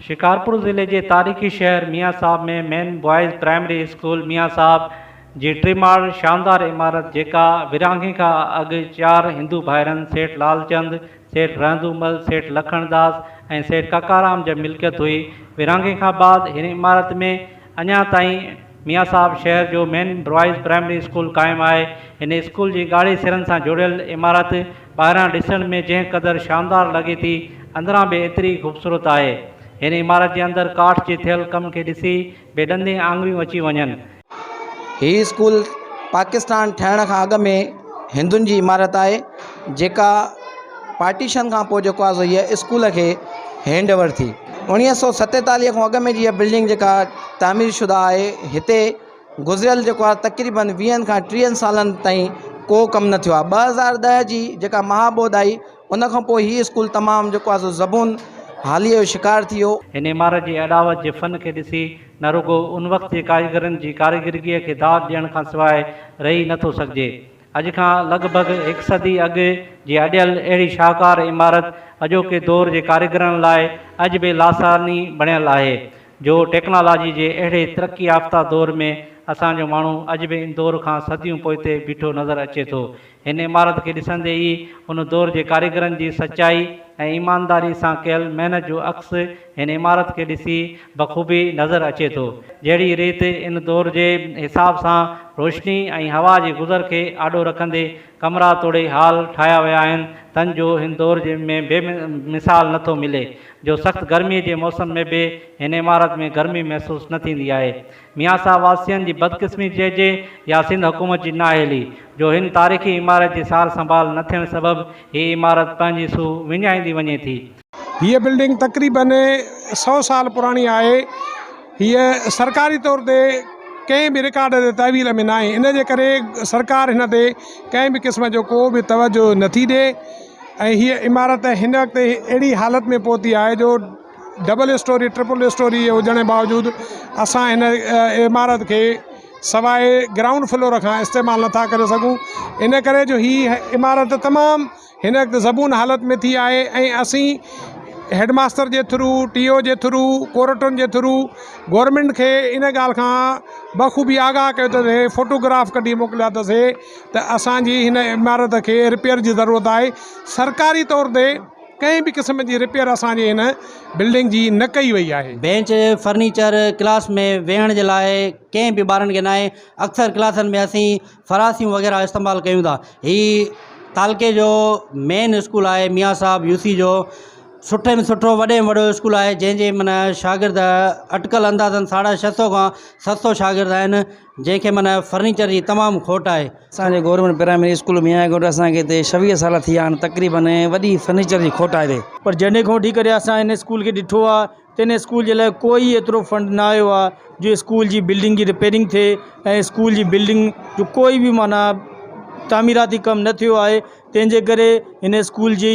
شڪارپور ضلعي جي تاريخي شهر Mian Sahib ۾ main boys primary school Mian Sahib جي ٽي ماڙ شاندار عمارت جيڪا ورهاڱي کان اڳ چار هندو ڀائرن سيٺ لالچند، سيٺ رهندومل، سيٺ لکڻ داس ۽ سيٺ ڪڪارام جي ملڪيت هئي. ورهاڱي کان بعد هن عمارت ۾ اڃا تائين ميان صاحب شهر جو مين بوائز پرائمري اسڪول قائم آهي. هن اسڪول جي ڳاڙهي سرن سان جوڙيل عمارت ٻاهران ڏسڻ ۾ جنهن قدر شاندار لڳي ٿي، اندران به ايتري ئي خوبصورت آهي. هن عمارت جي اندر ڪاٺ جي ٿيل ڪم کي ڏسي به ڏندين آڱريون اچي وڃن. هي اسڪول پاڪستان ٺهڻ کان اڳ ۾ هندن جي عمارت آهي جيڪا پارٽيشن کان پوء جيڪو آهي سو هيء اسڪول کي هينڊ اوور ٿي. 1947 کان اڳ ۾ جي هيء بلڊنگ جيڪا تعمير شده آهي هتي گذريل جيڪو آهي تقريبن ويهن کان ٽيهن سالن تائين ڪو ڪم نه ٿيو آهي 2010 جي جيڪا مها ٻوڏ آئي ان کان پوء هي اسڪول تمام جيڪو آهي سو زبون حاليء جو شڪار ٿي ويو. هن عمارت جي اڏاوت جي فن کي ڏسي نه رڳو ان وقت جي ڪاريگرن جي ڪاريگريء کي داد ڏيڻ کان سواء رهي نه ٿو سگهجي. اڄ کان لڳ ڀڳ هڪ صدي اڳ جي اڏيل اهڙي شاهڪار عمارت اڄوڪي دور جي ڪاريگرن لاء اڄ به لاثاني بڻيل آهي، جو ٽيڪنالاجي جي اهڙي ترقي يافته دور ۾ اسان جو ماڻهو اڄ به ان دور کان صديون پوئتي بيٺو نظر اچي ٿو. هن عمارت کي ڏسندي ئي ان دور جي ڪاريگرن جي سچائي ۽ ايمانداري سان ڪيل محنت جو عڪس هن عمارت کي ڏسي بخوبي نظر اچي ٿو. جهڙي ريت ان دور جي حساب سان روشني ۽ هوا جي گذر کي آڏو رکندي ڪمرا توڙي هال ٺاهيا ويا آهن تن جو هن دور جي ۾ بي مثال نه ٿو ملي جو سخت گرمي جي موسم ۾ به هن عمارت ۾ گرمي محسوس نه ٿيندي آهي. ميان صاحب واسين جي بدقسمي چئجي يا سنڌ حڪومت جي نااهلي جو هن تاريخي عمارت جي سار سنڀال نه ٿيڻ سبب هي عمارت پنهنجي سونهن وڃائيندي وڃي ٿي. هيء بلڊنگ تقريباً سئو سال پراڻي آهي. هيء سرڪاري طور تي ڪنهن به رڪارڊ تي تحويل ۾ ناهي. ان جي ڪري سرڪار هن تي ڪنهن به قسم جو ڪو به توجهه نٿي ڏئي ۽ هيء عمارت هن وقت اهڙي حالت ۾ پهتي آهي جو ڊبل اسٽوري ٽرپل اسٽوري هجڻ جي باوجود اسان هن عمارت کي سواء گرائونڊ فلور کان استعمال نٿا ڪري سگهون ان ڪري جو هي عمارت تمام هن وقت زبون حالت ۾ ٿي آهي ۽ اسين هيڊ ماستر جي ٿرو ٽي او جي ٿرو ڪورٽن جي ٿرو گورنمينٽ کي ان ڳالهه کان بخوبي آگاهه ڪيو اٿس فوٽوگراف ڪڍي موڪليا اٿس ته اسانجي هن عمارت کي رپيئر جي ضرورت آهي سرڪاري طور تي ڪنهن به قسم جي رپيئر اسان جي هن بلڊنگ جي نه ڪئي وئي آهي. بينچ فرنيچر ڪلاس ۾ ويهڻ جي لاء ڪنهن به ٻارن کي ناهي اڪثر ڪلاسن ۾ اسين فراسيون وغيره استعمال ڪيون ٿا هي تعلقي جو مين اسڪول آهي ميان صاحب يو سي جو سٺي ۾ سٺو وڏي ۾ وڏو اسڪول آهي جنهن جي معنيٰ شاگرد اٽڪل اندازن ساڍا ڇهه سو کان ست سو شاگرد آهن جنهن کي معنيٰ فرنيچر جي تمام کوٽ آهي. اسان جي گورنمينٽ پرائمري اسڪول ميان ڳوٺ اسان کي هتي ڇويهه سال ٿي ويا آهن تقريبن وڏي فرنيچر جي کوٽ آهي هتي. پر جڏهن کان وٺي ڪري اسان هن اسڪول کي ڏٺو آهي ته هن اسڪول جي لاء ڪوئي ايترو فنڊ نه آيو آهي جو اسڪول جي بلڊنگ جي رپيرنگ ٿئي ۽ اسڪول جي بلڊنگ جو ڪوئي به معنيٰ تعميراتي ڪم نه ٿيو آهي تنهن جي ڪري هن اسڪول جي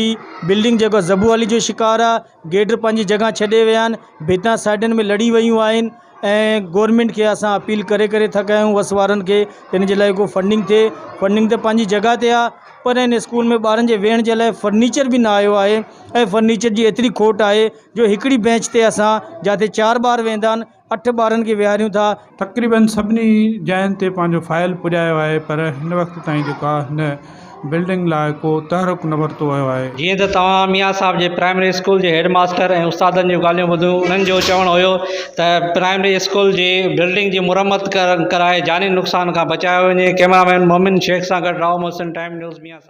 بلڊنگ جيڪا زبون حالي جو شڪار آهي گيٽ پنهنجي جڳهه ڇڏي ويا آهن ڀتان سائيڊن ۾ لڙي ويون آهن ۽ گورنمينٽ کي اسان اپيل ڪري ڪري ٿڪا آهيون وس وارن کي ته ان جي لاء ڪو فنڊنگ ٿئي فنڊنگ ته پنهنجي جڳهه تي آهي پر ان اسڪول ۾ ٻارن جي ويهڻ جي لاء فرنيچر به نه آيو آهي ۽ فرنيچر جي ايتري کوٽ آهي جو هڪڙي بينچ تي اسان جاتي چار ٻار ويهندا آهن اٺ ٻارن کي ويهاريون ٿا. تقريبن سڀني جاين تي پنهنجو فائل پڄايو آهي پر هن وقت تائين جيڪو آهي هن بلڊنگ لاء ڪو تحرڪ نه ورتو ويو آهي. جيئن ته توهان ميان صاحب جي پرائمري اسڪول جي هيڊ ماستر ۽ استادن جون ڳالهيون ٻڌيون انهن جو چوڻ هيو ته پرائمري اسڪول جي بلڊنگ جي مرمت ڪرائي جاني نقصان کان بچايو وڃي ڪئميرا مين مومن شيخ سان گڏ رائو محسن ٽائيم نيوز ميان صاحب.